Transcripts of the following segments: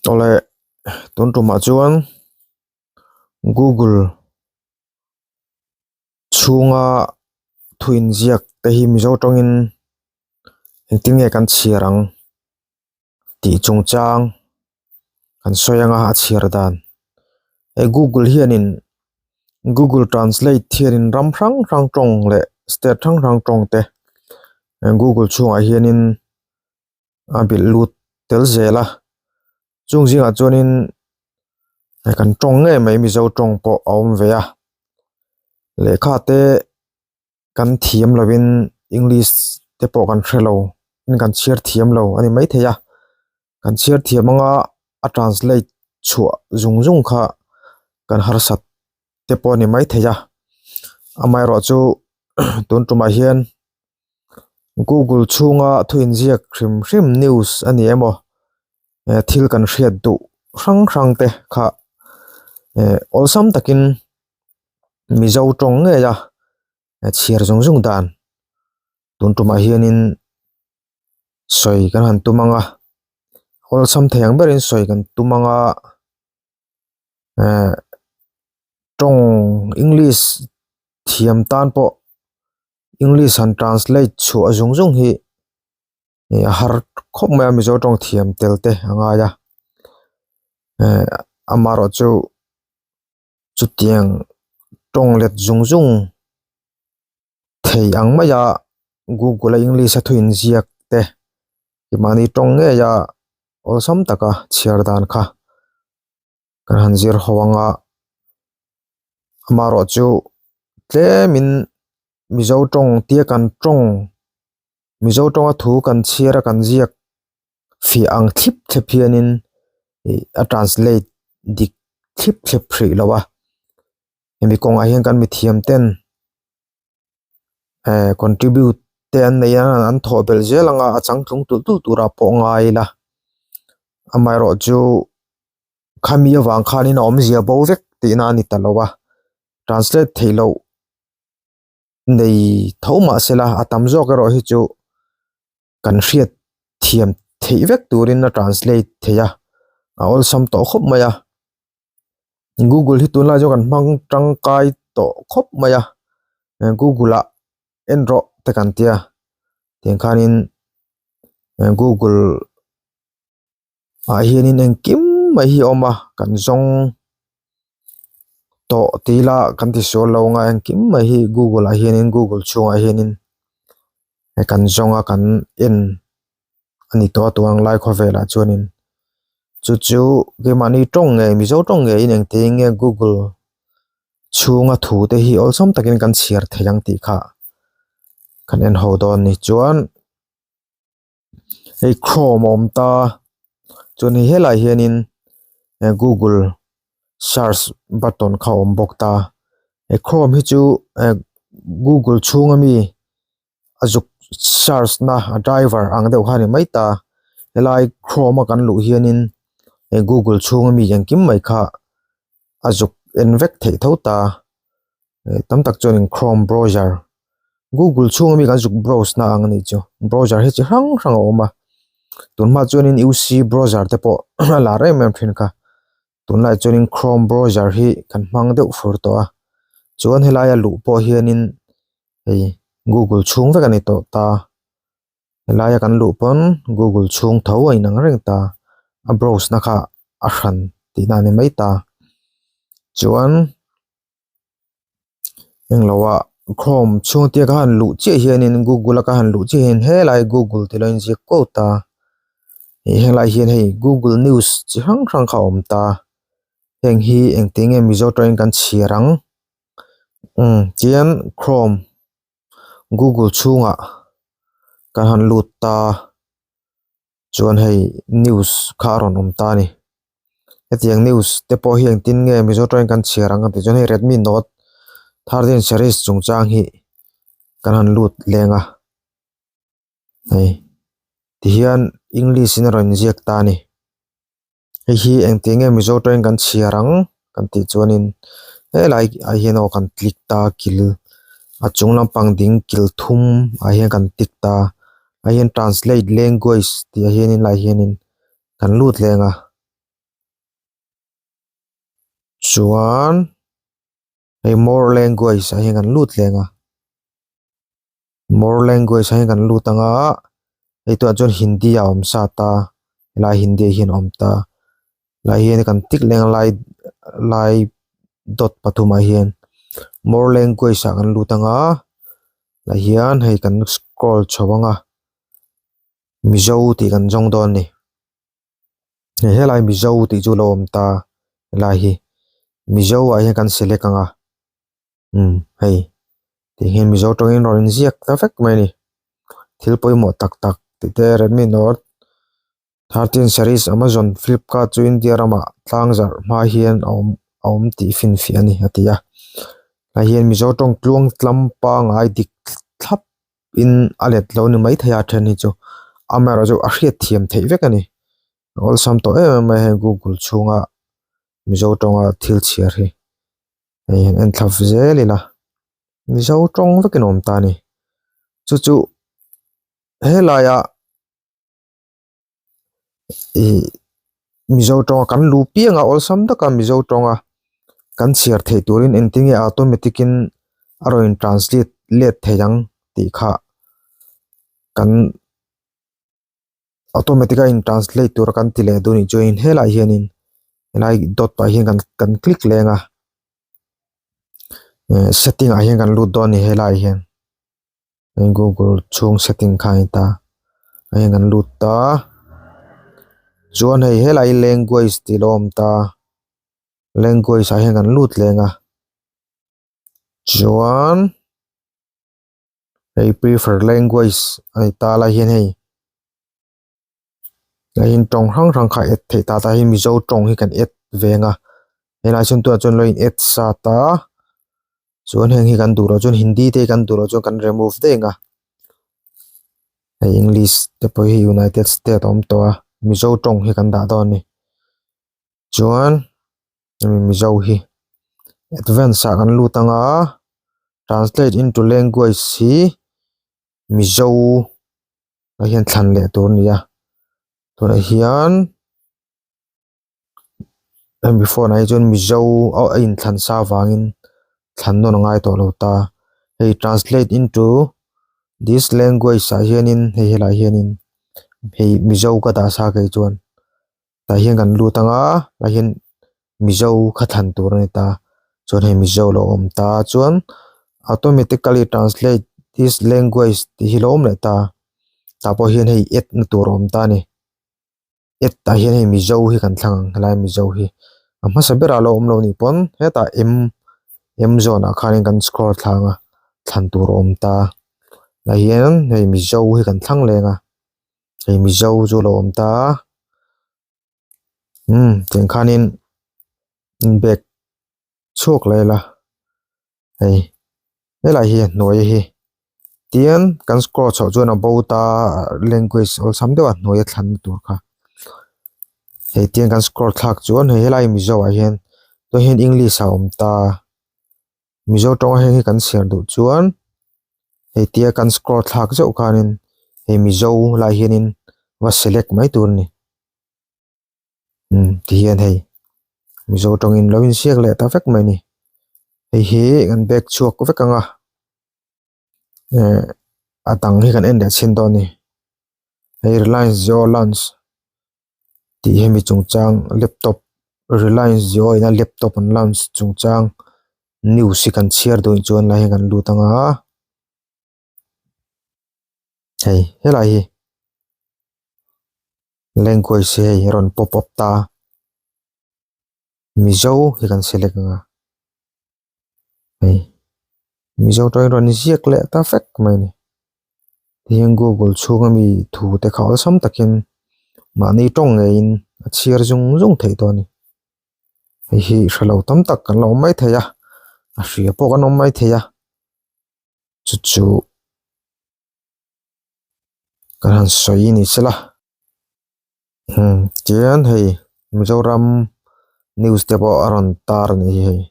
Awle tun tumah chuan google chhunga thu inziak te hi mizo tawngin engtin nge kan chhiar ang tih chungchang kan sawi anga a chhiar dan hei google hianin google translate hianin ram hrang hrang tawng leh state hrang hrang tawng te google chhungah hianin a bilh lut tel zel a chung zingah chuanin hei kan tawng ngei mai mizo tawng pawh a awm ve a lehkha te kan thiam lovin english te pawh kan hre lo in kan chhiar thiam lo a ni maithei a kan chhiar thiam anga a translate chhuah zung zung kha kan harsat te pawh a ni maithei a amaherawhchu tun tumah hian. Google chhunga thu inziak hrim hrim news a ni emaw eh thil kan hriat duh hrang hrang te kha eh awlsam takin mizo tawng ngei a chhiar zung zung dan tun tumah hianin sawi kan han tum ang a awlsam thei ang berin sawi kan tum ang a eh tawng english thiam tan pawh. English han translate chhuah zung zung hi ih a har khawp mai a mizo tawng thiam tel te a ngai a eh amaherawh chu chutiang tawng let zung zung thei ang mai a google a english a thu inziak te mahni tawng ngei a awlsam taka chhiar dan kha. Kan han zir ho anga amaherawh chu tlemin mizo tawng tia kan tawng mizo tawnga thu kan chhiar a kan ziak fiah ang thlip thlep hianin ih a translate dik thlip thlep hrih lo a hemi kawngah hian kan mithiam ten eh contribute te an nei a an thawh belh zel anga a changtlung tulh tulh turah pawh ngai ila amaherawh chu khami avang khanin a awmzia bo vek tihna a ni ta lo a translate theih loh nei tho mah sela a tam zawk erawh hi chu kan hriat thiam theih vek turin a translate thei a a awlsam tawh khawp mai a google hi tunlai chu kan hmang tangkai tawh khawp mai a google ah en rawh te kan tia tiang khanin google ah hianin engkim mai hi a awm a kan zawng tawh tih ila kan ti sual lo ang a engkim mai hi google ah hianin google chhungah hianin kan zawng a kan en a ni tawh a tuang lai khawvelah chuanin chu chu keimahni tawng ngei mizo tawng ngeiin engtin nge google chhunga thu te hi awlsam takin kan chhiar thei ang tih kha kan en ho dawn a ni chuan. Hei chrome a awm ta chuan hei helaiah hianin google search button kha a awm bawk ta he chrome hi chu eh google chhunga mi a zuk search na a driver ang deuh kha a ni mai ta helai chrome a kan luh hianin he google chhunga mi engkim mai kha a zuk en vek theih tho ta. Tam tak chuanin chrome browser google chhunga mi kan zuk browse na ang anih chu browser hi chi hrang hrang a awm a tunhma chuanin U_C browser te pawh a lar em em thin kha tunlai chuanin chrome browser hi kan hmang deuh fur tawh a chuan helaia luh pawh hianin hei google chhung vek a ni tawh ta helaia kan luh pawn google chhung tho a inang reng ta a browse na kha a hran tihna a ni mai ta chuan. Englo ah chrome chhung tia ka han luh chiah hianin google a ka han luh chiah hian helai google tih lo inziak kuau ta ih helai hian hei google news chi hrang hrang kha a awm ta heng hi engtin nge mizo tawngin kan chhiar ang umm tihian chrome google chhungah ka han lut ta. Chuan hei news kha a rawn awm ta a ni hetiang news te pawh hi engtin nge mizo tawngin kan chhiar ang tih chuan hei redmi note 13 series chungchang hi kan han lut leng a hei tihian english in a rawn inziak ta a ni hei hi engtin nge mizo tawngin kan chhiar ang kan tih chuanin helai ah hian aw kan click ta kil a chung lampang ding kil thum ah hian kan tick ta ah hian translate language tih ah hianin lai hianin kan lut leng a. Chuan hei more language ah hian kan lut leng a more language ah hian kan lut ang a hei tunah chuan hindi a awm sa ta helai hindi ah hian a awm ta helai hian kan tick leng a lai lai dot pathum ah hian more language ah kan lut ang a tah hian hei kan scroll chho ang a mizo tih kan zawng dawn a ni. Hei helai mizo tih chu lo awm ta helai hi mizo ah hian kan select ang a umm hei tih hian mizo tawngin rawn inziak ta vek mai a ni thil pawimawh tak tak tih te redmi note 13 series amazon flipkart chu india ramah tlang zarh hma hian a awm a awm tih finfiah a ni a ti a tah hian mizo tawng tluang tlam pangai dik thlap in a let lo ni maithei a then hi chu amaherawhchu a hriat thiam theih vek a ni a awlsam tawh em em mai a hei google chhunga mizo tawnga thil chhiar hi hei han en thlap zel ila mizo tawng vekin a awm ta a ni chu chu helaia ih mizo tawnga kan lu piang a awlsam taka mizo tawnga kan chhiar theih turin engtin nge automatic in a rawn in translate let thei ang tih kha kan automatic a in translate tura kan ti leh duh anih chuan helaiah hianin helai dot ah hian kan kan click leng a eh setting ah hian kan lut dawn a ni helaiah hian. Google chhung setting kha a ni ta a hian kan lut ta chuan hei helai language tih lo awm ta language ah hian kan lut leng a chuan hei prefer language a ni ta lai hian hei hei hian tawng hrang hrang kha add theih ta tah hian mizo tawng hi kan add ve ang a helai chhung tunah chuan lo in add sa ta chuan heng hi kan duh loh chuan hindi te hi kan duh loh chuan kan remove daih ang a hei english te pawh hi united state a awm tawh a mizo tawng hi kan dah dawn a ni chuan hemi mizo hi advance ah kan lut ang a translate into language hi mizo ah hian thlan leh tur a ni a tunah hian hemi phone ah hi chuan mizo a inthlan sa avangin thlan nawn a ngai tawh lo ta hei translate into this language ah hianin hei helaiah hianin hei mizo ka dah sa kei chuan tah hian kan lut ang a tah hian mizo kha thlan tur a ni ta chuan hei mizo lo awm ta chuan automatically translate this language tih hi lo awm leh ta tah pawh hian hei add na tur a awm ta a ni add tah hian hei mizo hi kan thlang ang helai mizo hi a hmasa berah lo awm lo nih pawn hetah m m zawn ah khanin kan scroll thlang a thlan tur a awm ta tah hian hei mizo hi kan thlang leng a hei mizo chu a lo awm ta a umm tiang khanin bag chhuak leh ila hei helai hi a hnuai hi tin kan scroll chhoh chuan a bo ta language awlsam deuh a hnuai a thlan na tur kha hei tiang kan scroll thlak chuan hei helai mizo ah hian tah hian english a awm ta mizo tawng heng hi kan chhiar duh chuan hei tia kan scroll thlak zeuh khanin hei mizo lai hianin va select mai tur a ni. Umm ti hian hei mizo tawngin lo inziak leh ta vek mai a ni hei hi kan bag chhuak vek ang a eh a dang hi kan en leh chhin dawn a ni hei reliance jio launch tih hemi chungchang laptop reliance jio ina laptop an launch chungchang news hi kan chhiar duh chuan lai hian kan lut ang a hei helai hi. Language hi hei a rawn pop up ta a Mizo hi kan select ang a hei Mizo tawngin rawn ziak leh ta vek mai a ni tihian google chhunga mi thu te kha awlsam takin mahni tawng ngeiin a chhiar zung zung theih tawh a ni hei hi hre lo tam tak kan lo awm mai thei a a hria pawh kan awm mai thei a chu chu. Kan han sawi ni sela umm tihian hei Mizoram news te pawh a rawn tar a nih hi hei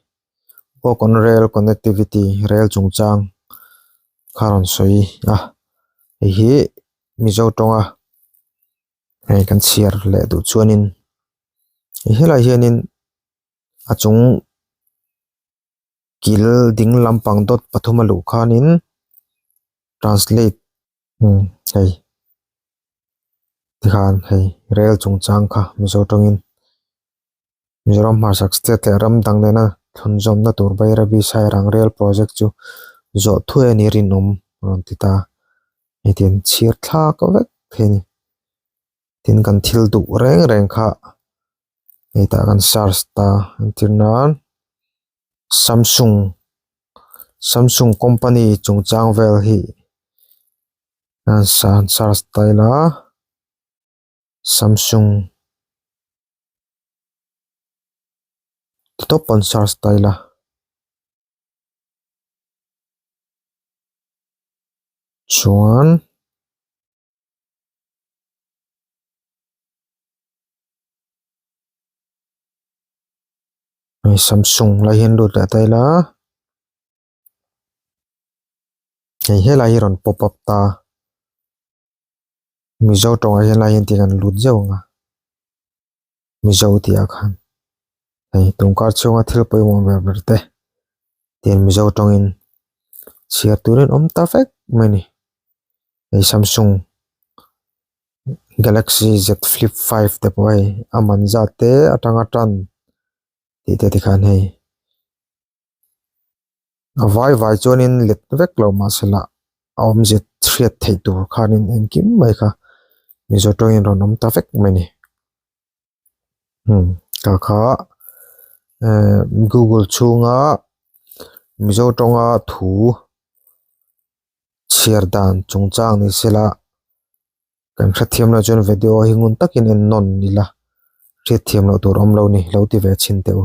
walk on rail connectivity rail chungchang kha a rawn sawi a hei hi Mizo tawnga hei kan chhiar leh duh chuanin helaiah hianin. A chung kil ding lampang dawt pathum a luh khanin translate umm hei tikhan hei rel chungchang kha mizo tawngin Mizoram hmarchhak state leh ram dang nena thlunzawmna tur Bairabi Sairang rail project chu zawh thuai a ni rinawm a rawn ti ta. Hei tin chhir thlak vek thei a ni. Tin kan thil duh reng reng kha hei tah kan search ta entir nan Samsung Samsung company chungchang vel hi an search ta ila Samsung. Ti tawp pawn search ta ila. Chuan hei Samsung lai hian lut leh ta ila. Hei helai hi rawn pop up ta. Mizo tawngah hian lai hian tih kan lut zeuh ang a Mizo tih ah khan hei tungkar chhunga thil pawimawh ber ber te tian Mizo tawngin chhiar turin awm ta vek mai a ni hei Samsung Galaxy Z Flip 5 te pawh hei a man zat te atanga tan tih te tikhan hei. A vai vai chuanin let vek lo mahsela a awmzia hriat theih tur khanin engkim mai kha Mizo tawngin rawn awm ta vek mai a ni. Umm ka kha ehh Google chhunga Mizo tawnga thu chhiar dan chungchang ni sela kan hrethiam loh chuan video hi ngun takin en nawn ila hriatthiam loh tur awm lo ni lo ti ve chhin teh u.